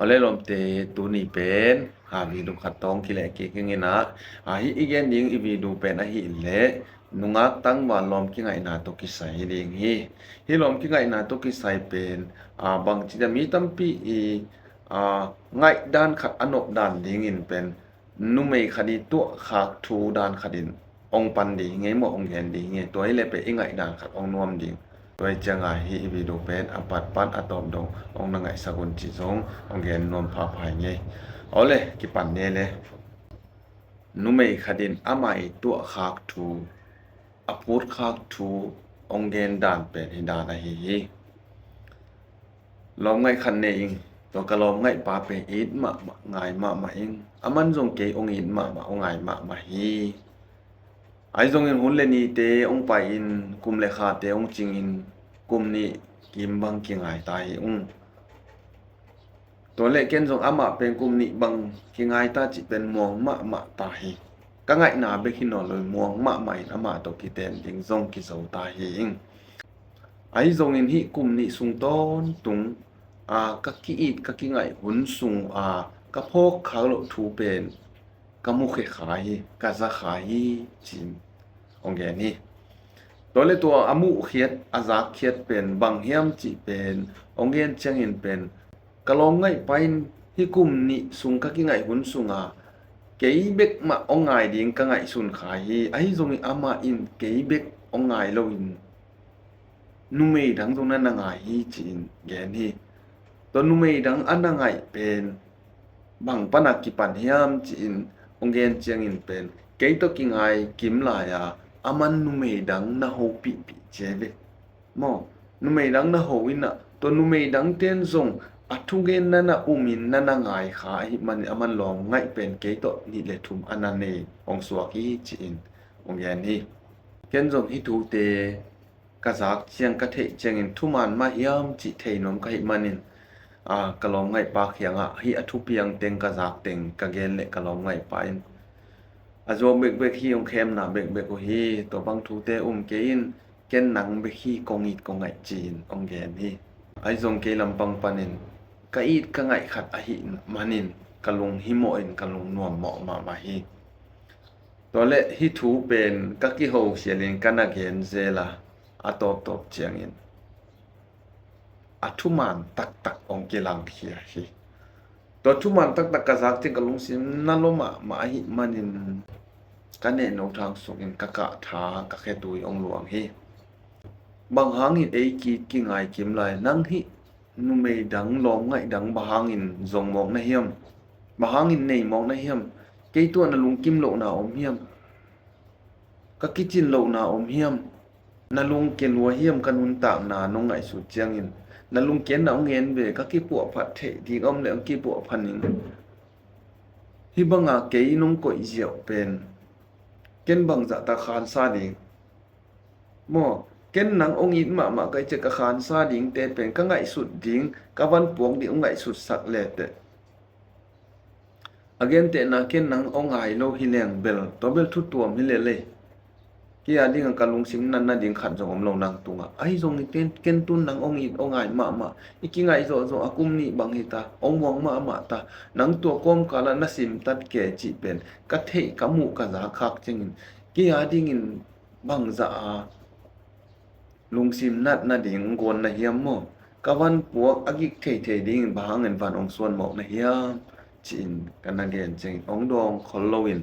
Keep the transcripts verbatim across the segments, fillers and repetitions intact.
Awle lawmte, tuni pen a video khat tawh kileh kik ing a, a hih i gen ding i video pen ahih leh nungak tangval lawm kingaihna tawh kisai ding hi. Hih lawm kingaihna tawh kisai pen a bangci dan mi tampi i a ngaihdan khat a nopdan dingin pen numei khat i tuahkhak thu dan khatin hong pan ding hi ngei maw, hong gen ding hi ngei. Tua hi leh pen i ngaihdan khat hong nuam ding. Tua hi cianga hih i video pen a pat pan a tawp dong hong na ngaihsak un cih zong hong gen nuam phapha hi ngei. Awle kipan ni le. Numei khatin ama i tuahkhak thu, a phutkhak thu hong gen dan pen hih dan ahi hi. Lawmngaih khat nei ing. Tua ka lawmngaihpa pen it mahmah, ngai mahmah ing. Aman zong kei hong it mahmah, hong ngai mahmah hi. Ahi zongin hun le nite hong pai-in kum le khate hong cingin kum nih kim bang kingai ta hi ung. Tua leh ken zong amah pen kum nih bang kingai ta cih pen muang mahmah ta hi. Ka ngaihna bek hi nawn lo, muang mahmah in amah tawh kiten ding zong kizo ta hi ing. Ahi zongin hih kum nih sung tawntung a ka ki-it ka kingaih hun sung a ka phawkkhak loh thu pen ka mukhia kha hi, ka za kha hi, ci-in hong gen hi. Tua leh tua a muhkhiat a zakkhiat pen bang hiam cih pen hong gen ciangin pen ka lawmngaihpa in hih kum nih sung ka kingaih hun sunga kei bek mah hong ngai ding ka ngaihsun kha hi. Ahi zongin amah in kei bek hong ngai loin numei dang zong na na ngai hi, ci-in gen hi. Tua numei dang a na ngaih pen bang pana kipan hiam ci-in hong gen ciangin pen kei tawh kingai kim lai-a aman numei dang na hopihpih ci ve. Maw, numei dang na ho in ah, tua numei dang ten zong a thugen na na um in na na ngai kha ahih manin aman lawmngaih pen kei tawh nih le thum a na nei hong suak hi, ci-in hong gen hi. Ken zong hih thute ka zak ciang ka theih ciangin thuman mah hiam cih thei nuam ka hih manin a ka lawmngaihpa kiangah hih a thupiang teng ka zak teng ka gen leh ka lawmngaihpa in a zuak bekbek hi, hong khemna bekbek uh hi, tua bang thute um kei in, ken nang bek hi kong it kong ngaih ci-in hong gen hi. Ahi zong kei lampang panin ka it ka ngaih khat ahih manin ka lunghimawh in ka lungnuammawh mahmah hi. Tua leh hih thu pen ka kiho khialin ka na gen zel a, a tawptawp ciangin a thuman taktak hong kilangkhia hi. Tua thuman taktak ka zak ciang ka lungsim na lua mahmah ahih manin ka nehno thang sukin ka kah tha ka khetui hong luang hi. Bang hangin ei ki kingai kim lai, nang hih numei dang lawmngaih dang bang hangin zong mawk na hiam? Bang hangin nei mawk na hiam? Kei tuah na lungkim lohna om hiam? Ka kicin lohna om hiam? Na lungkia lua hiam ka nuntakna nong ngaihsut ciangin? Na lungkiatna hong en ve, ka kipuahphat theih ding om leh hong kipuahphat ning. Hih banga kei nong koih ziau pen ken bangzah ta khansa ding? Maw, ken nang hong it mahmah ka hih ciang ka khansa dingte pen ka ngaihsut ding, ka van puak ding hong ngaihsutsak leteh a gentehna ken nang hong ngai lo hi leng bel, tua bel thu tuam hi lel ei. Kei a dingah ka lungsim natna ding khat zong om lo nang tungah. Ahi zongin ken, ken tun nang hong it hong ngai mahmah, i kingaih zawhzawh a kum nih bang hi ta, hong muang mahmah ta, nang tua kawmkalah na simtat kei cih pen ka theih ka muh ka zak khak ciangin kei a dingin bangzah a lungsim natna ding guan na hiam maw? Ka van puak a gik theithei dingin bang hangin van hong suan mawk na hiam? Ci-in ka na gen ciangin hong dawng khol loin,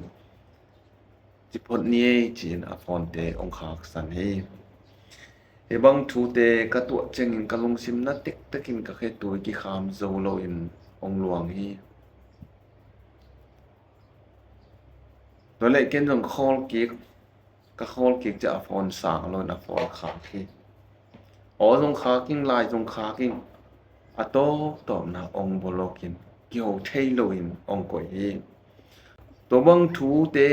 ci phot ni ei, ci-in a phone-te hong khaksan hi. Hih bang thute ka tuah ciangin ka lungsim na tektekin ka khetui kikham zo loin hong luang hi. Tua leh ken zong khawl kik, ka khawl kik ciah a phone sang loin a phone khak hi. Aw zong khak ing, lai zong khak ing, a tawptawpna hong bolok in kiho thei loin hong koih hi. Tua bang thute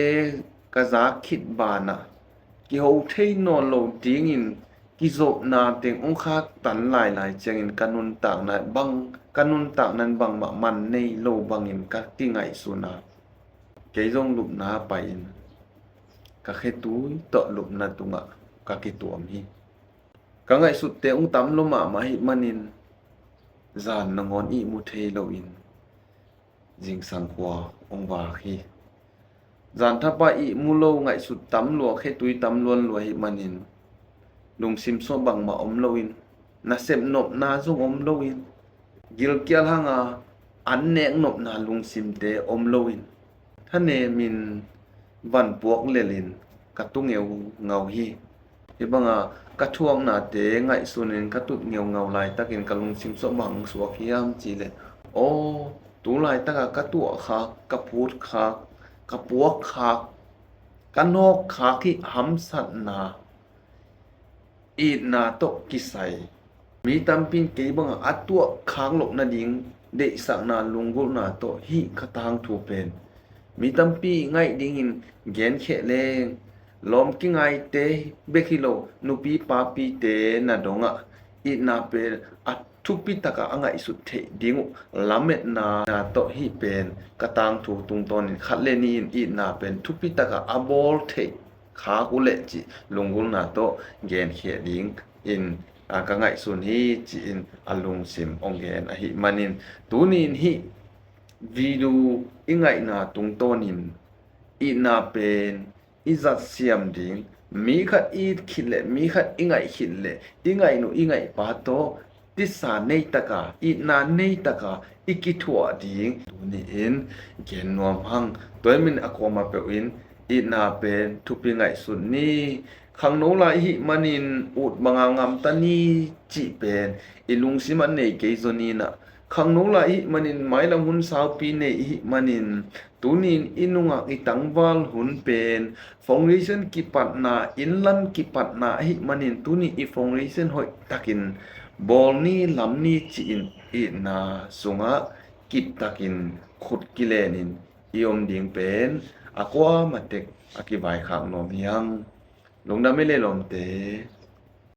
ka zak khit banah kiho thei nawn lo dingin kizopna teng hong khaktan lailai ciangin ka nuntakna bang, ka nuntakna in bangmah man nei lo bangin ka kingaihsun a, kei zong lupna pai-in ka khetui tawh lupna tungah ka kituam hi. Ka ngaihsutte hong tam lua mahmah ahih manin zan nangawn ihmu thei loin zingsang khua hong vak hi. Zan thapa ihmu lo, ngaihsut tam lua, khetui tam luan lua ahih manin lungsim suah bangmah om loin, nasep nopna zong om loin, gilkial hanga an nek nopna lungsimte om loin, thanemin vanpuak lelin ka tu ngeungau hi. Hih banga ka thuaknate ngaihsunin ka tut ngeungau laitakin ka lungsim suah bang suak hiam cihleh, aw, tu laitaka ka tuahkhak, ka phutkhak, ka puakkhak, ka nawkkhak hih hamsatna, itna tawh kisai mi tampi in kei banga a tuahkhak loh nading deihsakna, lunggulhna tawh hih ka tangthu pen mi tampi ngaih dingin genkheh leng, lawm kingaite bek hi lo, nupi papite na dongah itna pen a thupitaka a ngaihsut theih ding uh lametna tawh hih pen ka tangthu tungtawnin khat le ni-in itna pen thupitaka a bawl theih khak uh leh cih lunggulhna tawh genkhia dingin, a, ka ngaihsun hi, ci-in a lungsim hong gen ahih manin, tuni-in hih video i ngaihna tungtawnin itna pen i zatsiam ding, mi khat i it khit leh, mi khat i ngaih khit leh, i ngaihnu i ngaihpa tawh tisa neitaka, itna neitaka i kithuah ding tuni-in gen nuam hang. Tua ahih manin a kuamah peuh in itna pen thupi ngaihsun ni. Khangno lai ihih manin ut banga ngamta ni cih pen i lungsimah nei kei zaw ni. Khangno lai ihih manin, mailam hun saupi nei ihih manin, tuni-in i nungak i tangval hun pen foundation kipatna, innlam kipatna ahih manin, tuni i foundation hoihtakin bawl ni, lam ni ci-in itna sungah kiptakin khut kilenin i om ding pen a kuamah tek a kivaikhak nuam hi hang. Lungdam ei le lawmte.